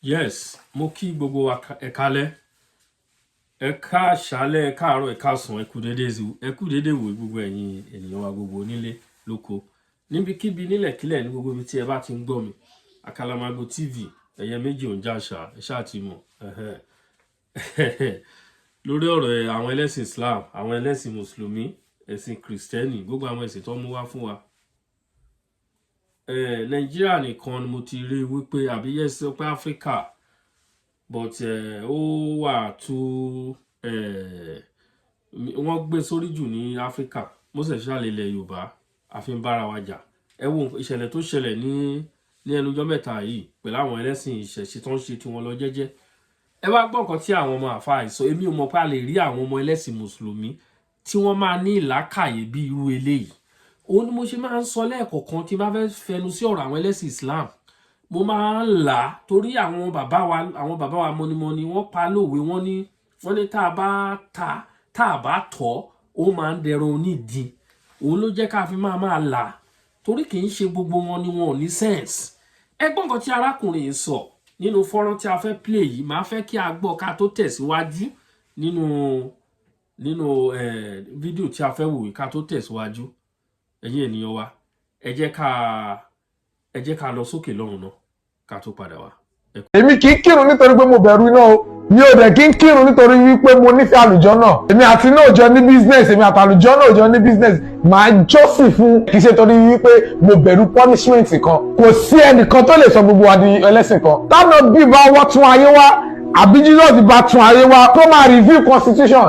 Yes, mo kí gbogbo wa, ẹ kálẹ́, ẹ káàṣálẹ́, ẹ káàárọ̀, ẹ káàsán, ẹ kú dédé, ẹ kú dédé wò, gbogbo ẹ̀yin ènìyàn wa gbogbo nílé lóko, níbikíbi, nílẹ̀kílẹ̀, ní gbogbo ibi tí ẹ bá ti ń gbọ́ mi. Àkàlàmàgbò TV, ẹ̀yẹ méjì ò ń jàṣà, ẹ ṣáà ti mọ̀. Ẹ̀hẹ́n. Lórí ọ̀rọ̀ àwọn ẹlẹ́sìn Islam, àwọn ẹlẹ́sìn Mùsùlùmí, ẹ̀sìn Kìrìsìtẹ́nì, gbogbo àwọn ẹ̀sìn tó mú wá fún wa, Nàìjíríà nìkan ni mo ti rí wípé, àbí yes, pé Áfíríkà, but ó wà tú, wọ́n gbé sórí jù ní Áfíríkà, most especially ilẹ̀ Yorùbá, a fi ń bára wa jà. Ẹ wo ìṣẹ̀lẹ̀ tó ṣẹlẹ̀ ní ẹnujọ́ mẹ́ta yìí pẹ̀lú àwọn ẹlẹ́sìn ìṣẹ̀ṣe tó ń ṣe tiwọn lọ jẹ́jẹ́. Ẹ wá gbọ́ nǹkan tí àwọn ọmọ àfáà yìí sọ. Èmi ò mọ̀ pé a lè rí àwọn ọmọ ẹlẹ́sìn Mùsùlùmí tí wọ́n máa ní ìlàkàyè bí irú eléyìí. Òun ni mo ṣe máa ń sọ lẹ́ẹ̀kọ̀kan tí n bá fẹ́ fẹnu sí ọ̀rọ̀ àwọn ẹlẹ́sìn Islam, mo máa ń là á, torí àwọn bàbá wa mọ́nímọ́ní, wọ́n pa lówe, wọ́n ní tá a bá ta, tá a bá tọ́, ó máa ń dẹran onídìí. Òun ló jẹ́ ká fi máa là á, torí kì í ṣe gbogbo wọn ni wọn ò ní sense. Ẹ gbọ́ nǹkan tí arákùnrin yìí sọ nínú fọ́nrán tí a fẹ́ play yìí. Máa fẹ́ kí a gbọ́ ká tó tẹ̀síwájú nínú fídíò tí a fẹ́ wò yìí. Ká tó tẹ̀síwájú, ẹ̀yin ènìyàn wa, ẹ jẹ́ ká lọ sókè lọ́hùn náà ká tó padà wá. Èmi kì í kírun nítorí pé mo bẹ̀rù iná o. Mi ò dẹ̀ kí ń kírun nítorí wípé mo nífẹ̀ẹ́ àlùjànnà. Èmi àti iná ò jọ ní business, èmi àti àlùjànnà ò jọ ní business. Màá jọ́sìn fún, kì í ṣe torí wípé mo bẹ̀rù punishment kan. Kò sí ẹnìkan tó lè sọ gbogbo wa di ẹlẹ́sìn kan. Táwọn bí bá wọ́n tún ayé wá, àbí Jesus bá tún ayé wá, tó máa review constitution,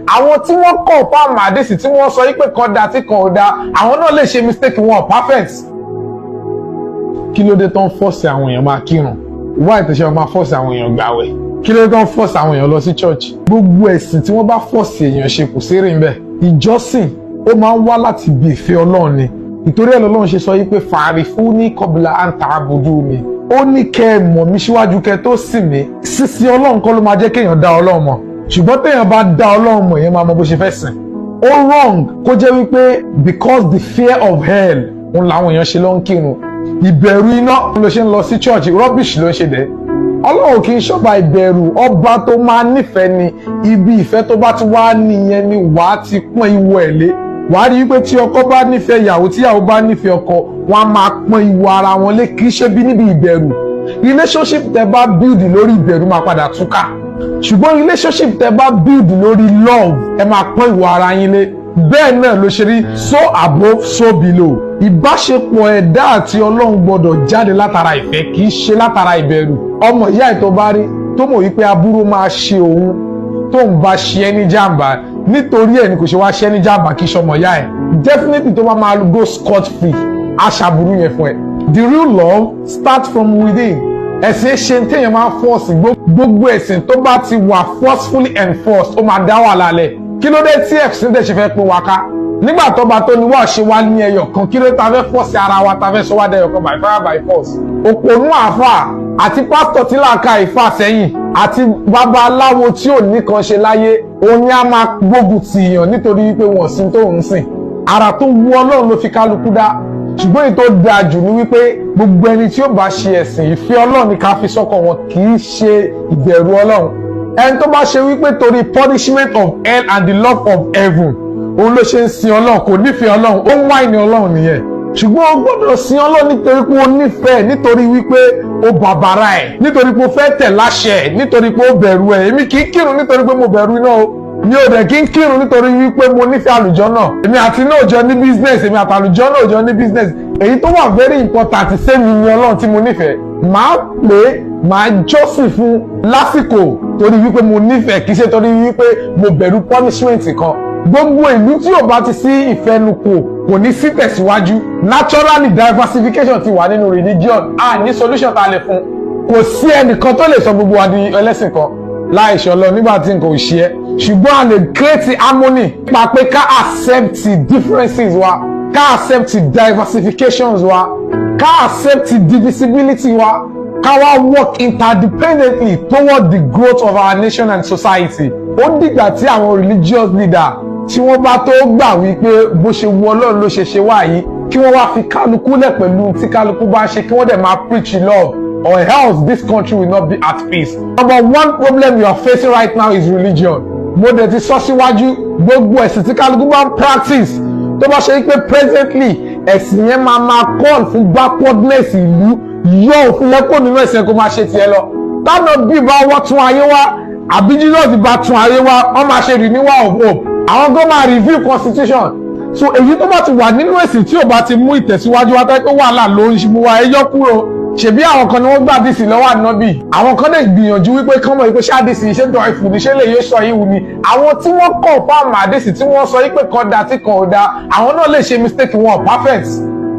àwọn tí wọ́n confirm àdéhùn, tí wọ́n sọ wípé kan da tí kan ò da, àwọn náà lè ṣe mistake. Wọn perfect. Kí ló dé tó ń force àwọn èèyàn máa kírun? Wá ìtẹ̀sẹ̀ máa force àwọn èèyàn gbàwẹ̀? Kí ló dé tó ń force àwọn èèyàn lọ sí church? Gbogbo ẹ̀sìn tí wọ́n bá force èèyàn ṣe, kò sérè ńbẹ̀. Ìjọsìn, ó máa ń wá láti ibi ìfẹ́ Ọlọ́run ni. Ìtorí ẹ̀ lọ́lọ́run ṣe sọ yí pé فاعرفوني قبل أن تعبدوني. Ó ní kẹ́ ẹ mọ̀ mí síwájú kẹ́ ẹ tó sìn mí. Sísìn Ọlọ́run kọ́ ló máa jẹ́ kéèyàn dá Ọlọ́run mọ̀, ṣùgbọ́n téèyàn bá dá Ọlọ́run mọ̀, èèyàn máa mọ bó ṣe fẹ́ sìn. Ó wrong kó jẹ́ wípé because the fear of hell òun làwọn èèyàn ṣe lọ ń kírun. Ìbẹ̀rù iná ló ṣe ń lọ sí church, rubbish ló ń ṣe dẹ́. Ọlọ́run kì í ṣọba ìbẹ̀rù, ọba tó máa nífẹ̀ẹ́ ni. Ibi ìfẹ́ tó bá ti wá nìyẹn ni wàá ti pọ́n ìwọ ẹ̀ lé. Wàá rí wípé tí ọkọ bá nífẹ̀ẹ́ ìyàwó, tíyàwó bá nífẹ̀ẹ́ ọkọ, wọn á máa pọ́n ìwọ ara wọn lé, kì í ṣe bí níbi ìbẹ̀rù. Relationship tẹ bá build lórí ìbẹ̀rù máa padà túká, ṣùgbọ́n relationship tẹ bá build lórí love, ẹ máa pọ́n ìwọ ara yín lé. Bẹ́ẹ̀ náà ló ṣe rí, so above, so below. Ìbáṣepọ̀ ẹ̀dá àti Ọlọ́run gbọ́dọ̀ jáde látara ìfẹ́, kì í ṣe látara ìbẹ̀rù. Ọmọ ìyá ẹ̀ tó bá rí tó mọ̀ wípé aburú máa ṣe òun tó ń bá ṣe ẹ́ ní jàǹbá, nítorí ẹ̀ ni kò ṣe wá ṣe ẹ́ ní jàǹbá, kì í ṣọmọ ìyá ẹ̀, definitely tó bá máa go scot free, aṣàbùrú yẹn fún ẹ. The real love starts from within. Ẹ̀sìn ṣe téèyàn máa ń force. Gbogbo ẹ̀sìn tó bá ti wà forcefully enforced, ó máa dá wàhálà lẹ̀. Kí ló dé tí ẹ̀sìn dẹ̀ ṣe fẹ́ pín wa ká nígbà tó bá tó ní wọ́n ṣe wá ní ẹyọ kan? Kí ló ta fẹ́ force ara wa, ta fẹ́ sọ wá dẹyọ kan by fire by force? Òpònú àáfà àti pásítọ̀ tí làákà ìfà sẹ́yìn àti babaláwo tí ò ní kan ṣe láyé, òun ni a máa gbógun tì yàn nítorí wípé wọ́n sin tó ń sìn. Ara tó wu Ọlọ́run ló fi kálukú dá, ṣùgbọ́n èyí tó dáa jù ní wípé gbogbo ẹni tí ó bá ṣe ẹ̀sìn, ìfẹ́ Ọlọ́run ní ká fi sọ́kàn wọn, kì í ṣe ìbẹ̀rù Ọlọ́run. Ẹni tó bá ṣe wípé torí punishment of hell and the love of heaven òun ló ṣe ń sin Ọlọ́run, kò nífẹ̀ẹ́ Ọlọ́run, ó ń wáìnì Ọlọ́run nìyẹn. Ṣùgbọ́n o gbọ́dọ̀ sin Ọlọ́run nítorí pé o nífẹ̀ẹ́, nítorí wípé o bàbàrà ẹ̀, nítorí pé o fẹ́ tẹ̀ láṣẹ ẹ̀, nítorí pé o bẹ̀rù ẹ̀. Èmi kì í kírun nítorí pé mo bẹ̀rù iná o. Mi ò dẹ̀ kí ń kírun nítorí wípé mo nífẹ̀ẹ́ àlùjànnà. Èmi àti iná ò jọ ní business, èmi àti àlùjànnà ò jọ ní business. Èyí tó wà very important sẹ́mi ni Ọlọ́run tí mo nífẹ̀ẹ́. Màá pè é, màá jọ́sìn fún lásìkò torí wípé mo nífẹ̀ẹ́, kì í ṣe torí wípé mo bẹ̀rù punishment kan. Gbogbo ìlú tí ò bá ti sí ìfẹnukò, kò ní sí tẹ̀síwájú. Naturally, diversification ti wà nínú religion. A ní solution tá a lè fún. Kò sí ẹnìkan tó lè sọ gbogbo wa di ẹlẹ́sìn kan láì ṣọlọ nígbà tí nǹkan ò ṣe é, ṣùgbọ́n a lè create harmony nípa pé ká accept differences wa, ká accept diversifications wa, ká accept divisibility wa, ká wá work interdependently toward the growth of our nation and society. Ó dìgbà tí àwọn religious leader tí wọ́n bá tó gbà wípé bó ṣe wu Ọlọ́run ló ṣe ṣe wá yìí, kí wọ́n wá fi kálukú lẹ̀ pẹ̀lú tí kálukú bá ń ṣe, kí wọ́n dẹ̀ máa preach love. or else this country will not be at peace. Number one problem you are facing right now is religion. Mo dẹ̀ ti sọ síwájú, gbogbo ẹ̀sìn tí kálukú bá ń practice, tó bá ṣe pé presently ẹ̀sìn yẹn máa call fún backwardness ìlú, yọ òfin yẹn kó nínú ẹ̀sìn yẹn, kó máa ṣe tiẹ̀ lọ. Táwọn bí bá wọ́n tún ayé wá, àbí Jesus bá tún ayé wá, wọ́n máa ṣe renewal of hope, àwọn gan máa review constitution. So èyí tó bá ti wà nínú ẹ̀sìn tí ò bá ti mú ìtẹ̀síwájú wá, tẹ́ pé wàhálà ló ń mú wa, ẹ yọ kúrò. Ṣebí àwọn kan ni wọ́n gbà àdìsí lọ́wọ́ ànábì, àwọn kan lè gbìyànjú wípé kán mọ̀ wípé ṣé àdìsí ṣé dọ̀ ìfù ni, ṣé lè yé sọ yìí wù ni. Àwọn tí wọ́n confirm àdìsí, tí wọ́n sọ wípé kan da tí kan ò da, àwọn náà lè ṣe mistake, wọn perfect.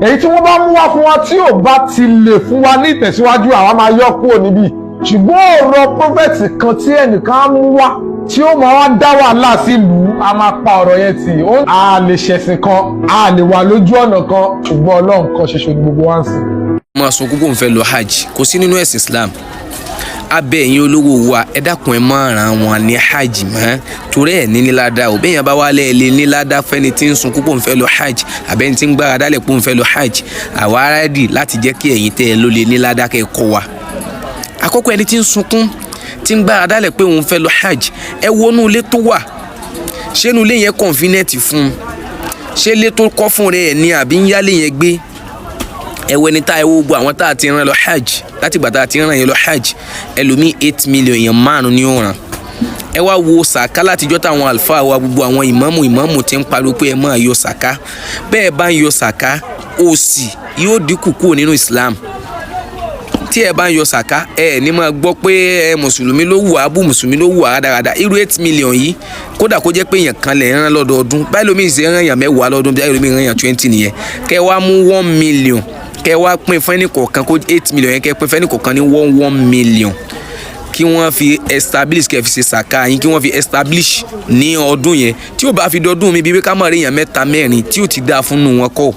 Èyí tí wọ́n bá mú wá fún wa tí ò bá ti lè fún wa ní ìtẹ̀síwájú, àwa máa yọ kúrò níbí. Ṣùgbọ́n ọ̀rọ̀ prophet kan tí ẹnìkan á mú wá tí ó máa wá dá wàhálà sílùú, a máa pa ọ̀rọ̀ yẹn tì. Ó a lè ṣẹ̀sìn kan, a lè wà lójú ọ̀nà kan, ṣùgbọ́n Ọlọ́run kan ṣoṣo ni gbogbo wa ń sìn. Máa sunkún kó n fẹ́ lọ hajj, kò sí nínú ẹ̀sìn Islam. Abẹ́ ẹ̀yin olówó wa, ẹ dákun, ẹ má ràn wọn ní hajj mọ́, torí ẹ̀ ní níláda ò. Bẹ́ẹ̀ yẹn bá wálé, ẹ lè níláda fẹ́ni tí ń sunkún kó n fẹ́ lọ hajj, àbẹ́ni tí ń gbára dálẹ̀ kó n fẹ́ lọ hajj. Àwa ready láti jẹ́ kí ẹ̀yin tẹ́ ẹ ló lè níláda kẹ́ ẹ kọ́ wa. Àkọ́kọ́, ẹni tí ń sunkún, tí ń gbára dálẹ̀ pé òun fẹ́ lọ hajj, ẹ wọnú ilé tó wà. Ṣé inú ilé yẹn convenient fún un? Ṣé ilé tó kọ́ fún rẹ̀ ní, àbí ń yálé yẹn gbé? Ẹwẹ ni tá, ẹ wo gbogbo àwọn tá a ti rán lọ hajj láti ìgbà tá a ti rán yẹn lọ hajj. Ẹlòmíì, 8 million, èèyàn márùn ní ó ràn. Ẹ wá wo sàká látijọ́ táwọn àlùfáà wa, gbogbo àwọn ìmáàmù ti ń pariwo pé ẹ máa yọ sàká. Bẹ́ẹ̀ bá ń yọ sàká, òṣì yóò dínkù kúrò nínú Islam. Tí ẹ bá ń yọ sàká, ẹ ní máa gbọ́ pé ẹ mùsùlùmí ló wù á bú, mùsùlùmí ló wù á rádaràda. Irú 8 million yìí, kódà kó jẹ́ pé èèyàn kan lè rán lọ́dọọdún báyìí, lómi ìṣe rán èèyàn 10 lọ́dún báyìí, lómi rán èèyàn 20 nìyẹn. Kẹ wá mú 1 million, kẹ wá pín fẹ́ni kọ̀ọ̀kan, kó 8 million yẹn, kẹ pín fẹ́ni kọ̀ọ̀kan ní one one million, kí wọ́n fi establish, kẹ́ fi ṣe sàká yín, kí wọ́n fi establish ní ọdún yẹn. Tí ó bá fi dọdún mi, bíi ká mọ̀ rí èèyàn mẹ́ta mẹ́rin tí ó ti dáa fún wọn kọ́.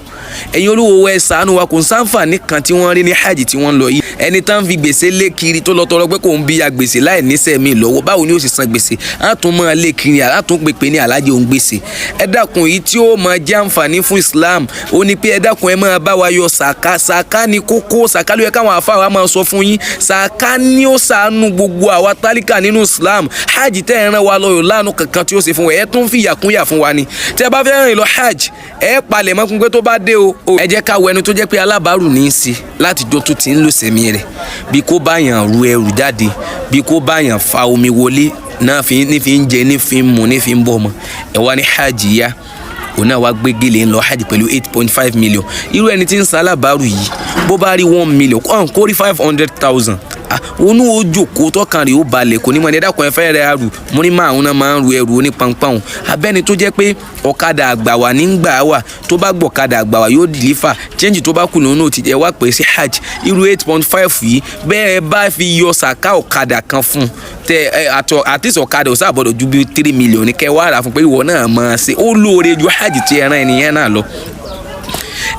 Ẹ̀yin olówó, ẹ ṣàánú wa. Kò sáǹfààní kan tí wọ́n rí ní hajj tí wọ́n ń lọ yìí. Ẹni tán fi gbèsè lé kiri, tó lọ tọrọ pé kò ń bí ya gbèsè láì níṣẹ́ mi lọ́wọ́, báwo ni ó sì san gbèsè? Á tún máa lé kiri, á tún pèpè ní alájẹ òun gbèsè. Ẹ dákun, yìí tí ó máa jẹ́ àǹfààní fún Islam, ó ní pé ẹ dákun, ẹ máa bá wa yọ sàká. Sàká ni kókó, sàká ló yẹ káwọn àfáà wa máa sọ fún yín. Sàká ni ó ṣàánú gbogbo àwa tálíkà nínú Islam. Hajj tẹ́ ẹ rán wa lọ yóò láàánú kankan tí ó ṣe fún wa, ẹ tún fi yàkúnyà fún wa ni. Tẹ́ ẹ bá fẹ́ rìn lọ hajj, ẹ palẹ̀ mọ́ kún pé tó bá dé o. Ẹ jẹ́ ká wo ẹni tó jẹ́ pé alábàárù ní í ṣe látijọ́ tó ti ń lò sẹ́mi rẹ̀, bí kò bá yàn ru ẹrù jáde, bí kò bá yàn fa omi wọlé náà, fi ní fi ń jẹ, ní fi ń mu, ní fi ń bọ̀ ọmọ ẹ wá ní hajj yá. Òun náà wá gbé gèlè ń lọ hajj pẹ̀lú 8.5 million. Irú ẹni tí ń san alábàárù yìí, bó bá rí 1 million, kó rí 500,000, òun ó jókòó, tọkàn rẹ̀ ó balẹ̀, kò ní mọ̀ ní ẹ̀dá kan ẹ̀fẹ́ rẹ̀ arù mo ní máa ń náà máa ń ru ẹrù onípanpan. Abẹ́ni tó jẹ́ pé ọ̀kadà àgbà wà nígbà wà, tó bá gbọ̀kadà àgbà wà, yóò deliver change tó bá kù nínú ti ẹ wá pè sí hajj. Irú 8.5 yìí, bẹ́ẹ̀ bá fi yọ sàká ọ̀kadà kan fún tẹ ẹ àtọ àtìsí, ọ̀kadà ò sábọ̀dọ̀ ju bí 3 million ní kẹ́ wá rà fún pé ìwọ náà máa ṣe, ó lóore ju hajj tí ẹran ẹnìyẹn náà lọ.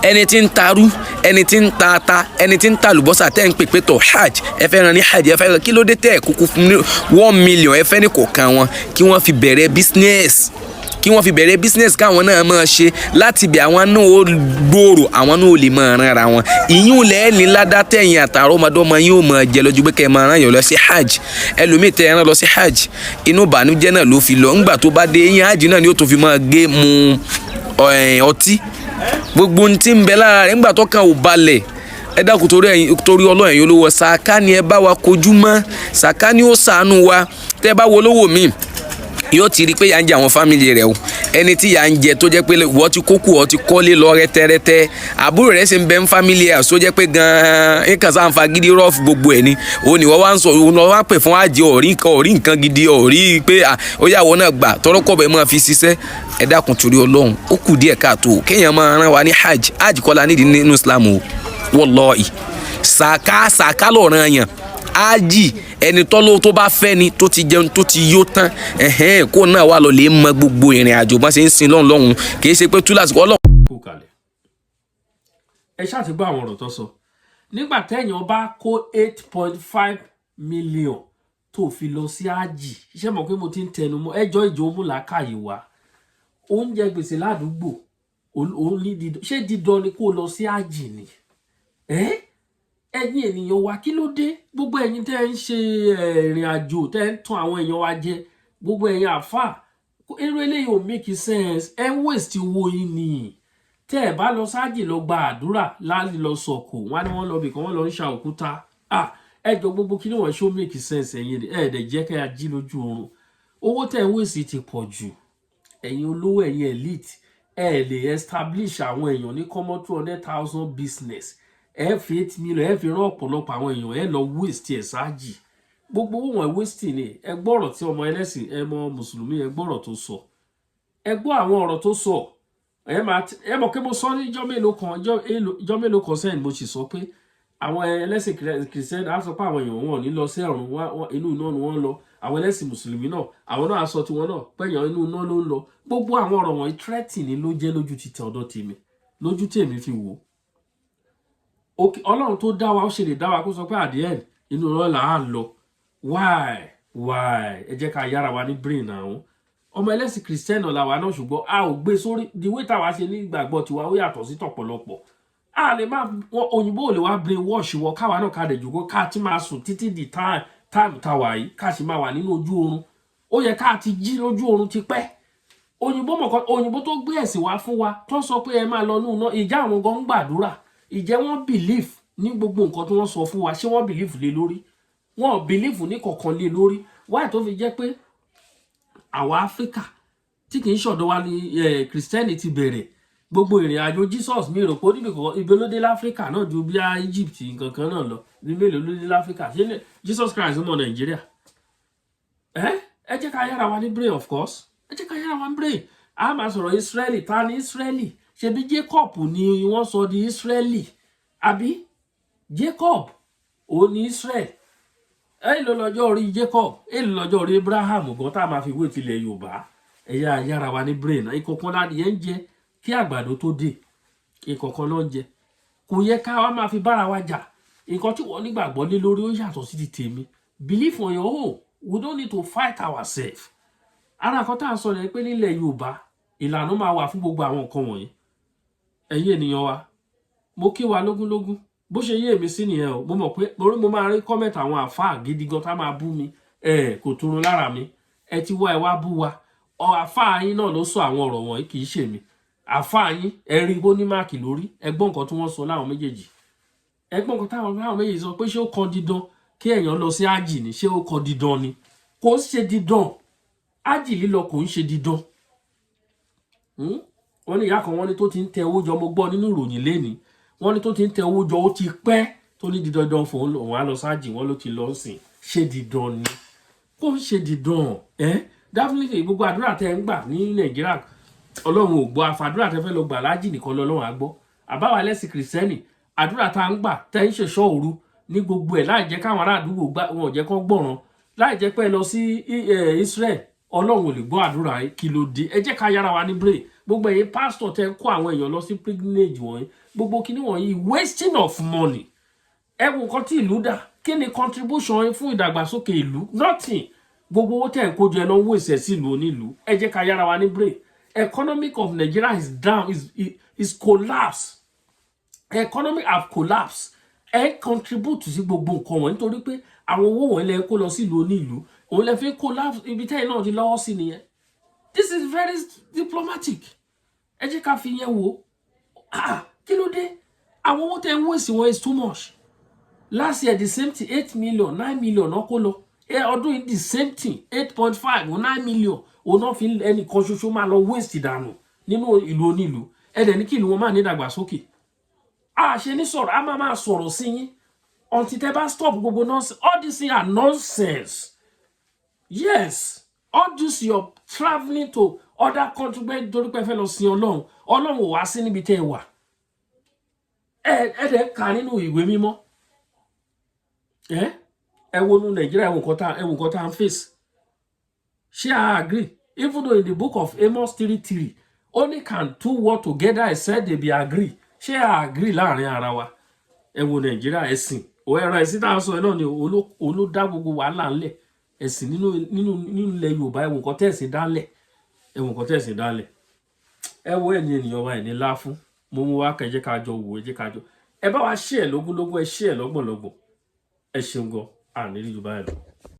Ẹni tí ń tarú, ẹni tí ń ta ata, ẹni tí ń ta àlùbọ́sà, tẹ́ ń pè pé tọ̀ hajj, ẹ fẹ́ ran ní hajj, ẹ fẹ́ ran, kí ló dé tẹ́ ẹ̀ kúkú fún ní 1 million? Ẹ fẹ́ ní kọ̀ọ̀kan wọn kí wọ́n fi bẹ̀rẹ̀ business, kí wọ́n fi bẹ̀rẹ̀ business, káwọn náà máa ṣe láti ibẹ̀, àwọn náà ó gbòòrò, àwọn náà ó lè máa ran ara wọn. Ìyún lẹ́ẹ̀ni ládá tẹ̀yìn àtàrà ọmọdọ́mọ yóò máa jẹ lọ́jọ́ pé kẹ́ ẹ máa rán yàn lọ sí hajj. Ẹlòmíì tẹ́ ẹ rán lọ sí hajj, inú ìbànújẹ́ náà ló fi lọ. Ńgbà tó bá dé eyín hajj náà ni ó tún fi máa gé mu ọtí, gbogbo ohun tí ń bẹ lára rẹ̀ ńgbà tó kàn ò balẹ̀. Ẹ dákun, torí ẹ̀yin, torí Ọlọ́run, ẹ̀yin olówó, sàká ni ẹ bá wa kojú mọ́. Sàká ni ó ṣàánú wa. Tẹ́ bá wo olówó míì, yóò ti rí i pé yà ń jẹ àwọn family rẹ o. Ẹni tí yà ń jẹ, tó jẹ́ pé wọ́n ti kókù, ọ ti kọ́lé lọ rẹ́tẹ́rẹ́tẹ́, àbúrò rẹ̀ sì ń bẹ ń family ẹ̀, tó jẹ́ pé gan-an nǹkan sáà ń fagídí rọ́ọ̀fù gbogbo ẹ̀ ni. Òun ni wọ́n wá ń sọ, òun wá pè fún àjẹ ọ̀rí nǹkan, ọ̀rí nǹkan gidi, ọ̀rí pé ó yà wọ́n náà gbà tọ́rọ́kọ̀bẹ̀ máa fi ṣiṣẹ́. Ẹ dákun, torí Ọlọ́run, ó kù díẹ̀ káàtó kéèyàn máa rán wa ní hajj. Hajj kọ́ la nídìí nínú Islam o. Wallahi, sàká, sàká lọ̀ràn yàn. Ájì, ẹni tọ́lọ́ tó bá fẹ́ ni, tó ti jẹun, tó ti yó tán, ẹ̀hẹ́n, kó náà wà lọ lè mọ gbogbo ìrìn àjò bá ṣe ń sin lọ́hùn lọ́hùn. Kì í ṣe pé túláàsì Ọlọ́run. Kú kalẹ̀. Ẹ ṣáà ti gbọ́ àwọn ọ̀rọ̀ tó sọ nígbà téèyàn bá kó 8.5 million tó fi lọ sí ájì. Ṣé mọ̀ pé mo ti ń tẹnu mọ́ ẹjọ́ ìjọ mú làákàyè wá? Oúnjẹ gbèsè ládùúgbò, òun ní dídán. Ṣé dídán ni kó lọ sí ájì ni? Ẹ́ Ẹ̀yin ènìyàn wa, kí ló dé? Gbogbo ẹ̀yin tẹ́ ń ṣe ìrìn àjò, tẹ́ ń tàn àwọn èèyàn wa jẹ, gbogbo ẹ̀yin àfáà, irú eléyìí ò make sense. Ẹ ń waste owó yín ni. Tẹ́ ẹ bá lọ sáàjì lọ gba àdúrà láti lọ sọ̀kò, wọn ni wọ́n lọ bìkan, wọ́n lọ ń ṣa òkúta. Ah, ẹ jọ, gbogbo kí ni wọ́n ṣó make sense? Ẹ̀yin ẹ̀ dẹ̀ jẹ́ kẹ́ ẹ jí lójú oorun. Owó tẹ́ ń waste ti pọ̀ jù. Ẹ̀yin olówó, ẹ̀yin elite, ẹ lè establish àwọn èèyàn ní common 200,000 business. Ẹ fi 8 million, ẹ fi rán ọ̀pọ̀lọpọ̀ àwọn èèyàn, ẹ lọ waste ẹ̀ sáàjì. Gbogbo owó wọn waste ni. Ẹ gbọ́rọ̀ tí ọmọ ẹlẹ́sìn, ẹ mọ mùsùlùmí, ẹ gbọ́rọ̀ tó sọ, ẹ gbọ́ àwọn ọ̀rọ̀ tó sọ. Ẹ máa ẹ mọ̀ pé mo sọ ní ijọ́ mélòó kan sẹ́yìn, mo sì sọ pé àwọn ẹlẹ́sìn kìrìsìtẹ́nì á sọ pé àwọn èèyàn wọn ò ní lọ sí ọ̀run, inú iná ni wọ́n ń lọ. Àwọn ẹlẹ́sìn mùsùlùmí náà, àwọn náà á sọ tiwọn náà pẹ̀yàn inú iná ló ń lọ. Gbogbo àwọn ọ̀rọ̀ wọ̀nyí, threatening ni ló jẹ́ lójú ti tẹ̀ ọ̀dọ̀ tèmi, lójú tèmi fi wò ó. Ọlọ́run tó dá wa, ó ṣe lè dá wa kó sọ pé at the end, inú iná là á lọ? Why, why? Ẹ jẹ́ ká yára wa ní brain. Àwọn ọmọ ẹlẹ́sìn kìrìsìtẹ́nì làwa náà, ṣùgbọ́n a ò gbé sórí. The way táwa ṣe ní ìgbàgbọ́ tiwa, ó yàtọ̀ sí tọ̀pọ̀lọpọ̀. A lè má wọn òyìnbó ò lè wá brain wash wọ káwa náà, ká dẹ̀ jòkó, ká ti máa sùn títí di time táwa yìí, ká sì máa wà nínú ojú oorun. Ó yẹ ká ti jí lójú oorun ti pẹ́. Òyìnbó mọ̀kàn, òyìnbó tó gbé ẹ̀sìn wá fún wa, tó sọ pé ẹ máa lọ nínú iná, ìjà àwọn gan ń gbàdúrà. Ìjẹ́ wọ́n believe ní gbogbo nǹkan tí wọ́n sọ fún wa? Ṣé wọ́n believe lé lórí? Wọ́n ò believe ní kọ̀ọ̀kan lé lórí. Wáyé tó fi jẹ́ pé àwa Áfíríkà, tí kì í ṣọ̀dọ̀ wa ní kìrìsìtẹ́nì ti bẹ̀rẹ̀ gbogbo ìrìn àjò Jesus, mi rò pé ó níbi kankan ibi ló dé láfíríkà náà ju bí Egypt nǹkan kan náà lọ. Ní mélòó ló dé láfíríkà? Ṣé Jesus Christ mọ Nàìjíríà? Ẹ jẹ́ ká yára wa ní brain. Of course, ẹ jẹ́ ká yára wa ní brain. A máa sọ̀rọ̀ Israeli. Ta ni Israeli? Ṣebí Jacob ni wọ́n sọ di Israeli, àbí? Jacob òun ni Israel. Èló lọ́jọ́ orí Jacob? Èló lọ́jọ́ orí Abraham gan tá a máa fi wé tilẹ̀ Yorùbá? Ẹ̀yà yára wa ní brain. Ìkọ̀kan ládìyẹ ń jẹ kí àgbàdo tó dé, ìkọ̀kan ló ń jẹ. Kò yẹ ká wá máa fi bára wa jà. Nǹkan tí wọ́n nígbàgbọ́ lé lórí, ó yàtọ̀ sí ti tèmi. Believe on your own. We don't need to fight ourselves. Ara kan tá à ń sọ ni pé nílẹ̀ Yorùbá, ìlànà máa wà fún gbogbo àwọn nǹkan wọ̀nyí. Ẹ̀yin ènìyàn wa, mo kí wa lógúnlógún. Bó ṣe yé èmi sí nìyẹn o. Mo mọ̀ pé mo máa rí comment àwọn àfáà gidi gan tá máa bú mi. Ẹ kò túrun lára mi. Ẹ ti wá, ẹ wá bú wa. Ọ àfáà yín náà ló sọ àwọn ọ̀rọ̀ wọ̀nyí, kì í ṣe mi. Àfáà yín, ẹ rí bó ní mark lórí. Ẹ gbọ́ nǹkan tí wọ́n sọ láwọn méjèèjì. Ẹ gbọ́ nǹkan táwọn méjèèjì sọ pé ṣé ó kan dídán kí èèyàn lọ sí ájì ni? Ṣé ó kan dídán ni? Kò ń ṣe dídán. Ájì lílọ kò ń ṣe dídán. Wọ́n ní ìyá kan, wọ́n ní tó ti ń tẹ owó jọ. Mo gbọ́ nínú ìròyìn lénìí, wọ́n ní tó ti ń tẹ owó jọ, ó ti pẹ́, tó ní dídandan fòun òun á lọ sáàjì. Wọ́n ló ti lọ sìn. Ṣé dídán ni? Kò ń ṣe dídán. Ẹ definitely, gbogbo àdúrà tẹ ń gbà ní Nàìjíríà, Ọlọ́run ò gbọ́. Àfàdúrà tẹ fẹ́ lọ gbà lájì nìkan lọ́lọ́run á gbọ́. Àbáwá ẹlẹ́sìn kìrìsìtẹ́nì, àdúrà tá à ń gbà, tẹ́ ń ṣèṣọ́ òru ní gbogbo ẹ̀, láì jẹ́ káwọn ará àdúgbò gbà, wọn ò jẹ́ kán gbọ̀ràn, láì jẹ́ pé ẹ lọ sí Israel, Ọlọ́run ò lè gbọ́ àdúrà yín. Kí ló dé? Ẹ jẹ́ ká yára wa ní brain. Gbogbo ẹ̀yin pásítọ̀ tẹ́ ń kó àwọn èèyàn lọ sí pilgrimage wọ̀nyí, gbogbo kíní wọ̀nyí, wasting of money. Ẹ wo nǹkan tí ìlú dà. Kí ni contribution yín fún ìdàgbàsókè ìlú? Nothing. Gbogbo owó tẹ̀ ń kó jọ, ẹ lọ ń wèsẹ̀ sí ìlú onílùú. Ẹ jẹ́ ká yára wa ní brain. Economic of Nigeria is down, is collapse. Economy have collapsed. Ẹ contribute sí gbogbo nǹkan wọ̀nyí nítorí pé àwọn owó wọ̀nyí lẹ ń kó lọ sí ìlú onílùú, òun lẹ fi collapse. Ibi tẹ́yìn náà ti lọ́wọ́ sí nìyẹn. This is very diplomatic. Ẹ jẹ́ ká fi yẹn wò. Ah, kí ló dé? Àwọn owó tẹ́ ń wèsì wọn is too much. Last year, the same thing, 8 million, 9 million náà kó lọ. Ẹ ọdún yìí, the same thing, 8.5 or 9 million, òun náà fi ẹnìkan ṣoṣo máa lọ waste dànù nínú ìlú onílùú. Ẹ dẹ̀ ní kí ìlú wọn máa ní ìdàgbàsókè. A ṣe ní sọ̀rọ̀, a máa máa sọ̀rọ̀ sí yín until tẹ́ bá stop gbogbo nonsense. All this thing are nonsense. Yes, all this your travelling to other country pé torí pé ẹ fẹ́ lọ sin Ọlọ́run, Ọlọ́run ò wá sí níbi tẹ́ ẹ wà. Ẹ dẹ̀ kà nínú ìwé mímọ́. Ẹ wo nu Nàìjíríà, ẹ wo nǹkan tá à ń face. Ṣé I agree? Even though in the book of Amos 3:3, only can two work together except they be agree. Ṣé I agree láàrin ara wa? Ẹ wo Nàìjíríà. Ẹ̀sìn ò ẹran ẹ̀sìn tá a sọ ẹ náà ni òun ló dá gbogbo wàhálà ńlẹ̀. Ẹ̀sìn nínú ilẹ̀ Yorùbá, ẹ wo nǹkan tẹ̀sìn dálẹ̀, ẹ wo nǹkan tẹ̀sìn dálẹ̀. Ẹ wo, ẹ̀yin ènìyàn wa, ẹ̀ ní lá fún mo mú wá kẹjẹ ká jọ wò. Ẹ jẹ́ ká jọ, ẹ Ẹ bá wa share lógúnlógún, ẹ share lọ́gbọ̀nlọ́gbọ̀n. Ẹ ṣeun gan, àní rí ju báyìí lọ.